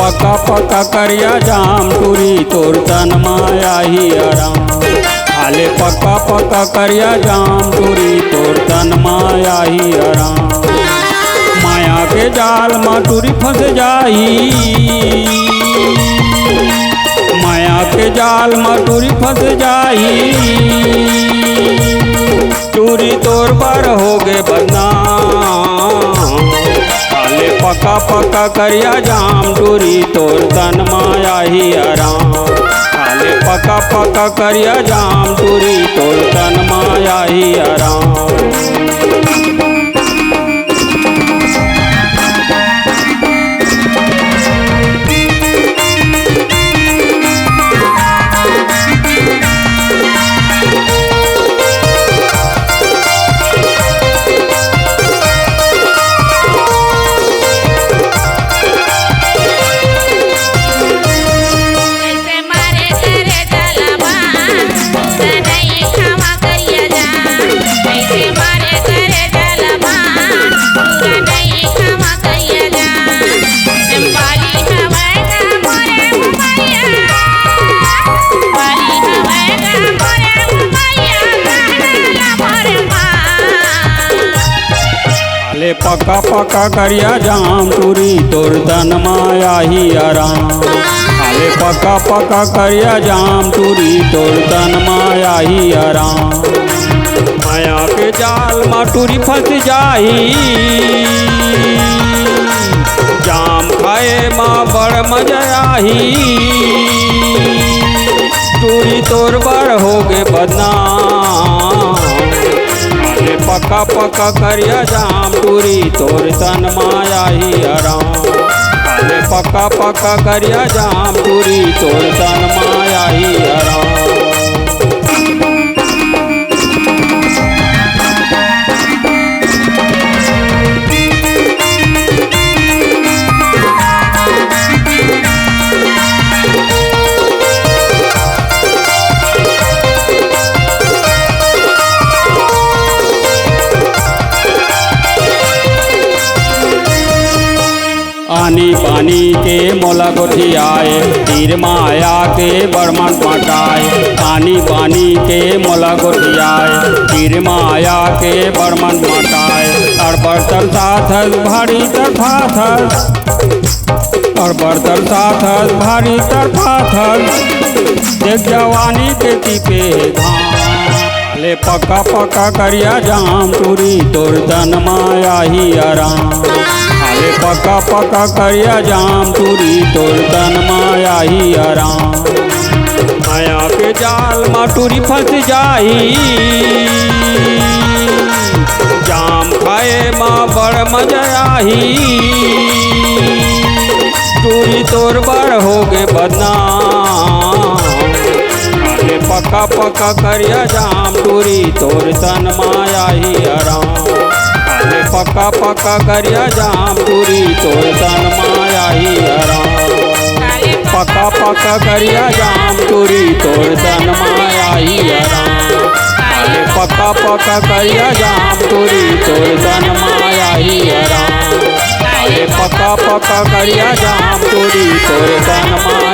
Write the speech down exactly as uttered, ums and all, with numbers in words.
पका पका करिया जाम टूरी तोर तन मा आही आराम। आले पका पका करिया जाम टूरी तोर तन मा आही आराम। माया के जाल मा टूरी फंस जाही, माया के जाल मा टूरी फंस जाही। टूरी तोर बर होगे बदनाम। आले पका पका करिया जाम टूरी तोर तन मा आही आराम। आले पका पका करिया जाम टूरी तोर तन मा आही आराम। आले पका पका करिया जाम टूरी तोर तन मा आही आराम। आले पका पका करिया जाम टूरी तोर तन मा आही आराम। माया के जाल मा टूरी फंस जाही, जाम खाए मा बड़ मजा आही। टूरी तोर बर होगे बदनाम। आले पका पका करिया जाम टूरी तोर तन मा आही आराम। आले पका पका करिया जाम टूरी तोर तन मा आही आराम। आनी बानी के मोला गोठियाए, तीर माया के बड़मन पटाए। आनी बानी के मोला गोठियाए, तीर माया के बड़मन पटाए। अड़बड़ तरसाथस भारी तरफाथस, अड़बड़ तरसाथस भारी तरफाथस। देख जवानी के टीपे घाम। आले पका पका करिया जाम टूरी तोर तन मा आही आराम। आले पका पका करिया जाम टूरी तोर तन मा आही आराम। माया के जाल मा टूरी फंस जाही, जाम खाए मा बड़ मजा आही। टूरी तोर बर होगे बदनाम। आले पका पका करिया जाम टूरी तोर तन मा आही आराम। आले पका पका करिया जाम टूरी तोर तन मा आही आराम। पका पका करिया जाम टूरी तोर तन मा आही आराम। आले पका पका करिया जाम टूरी तोर तन मा आही आराम। आले पका पका करिया जाम टूरी तोर तन मा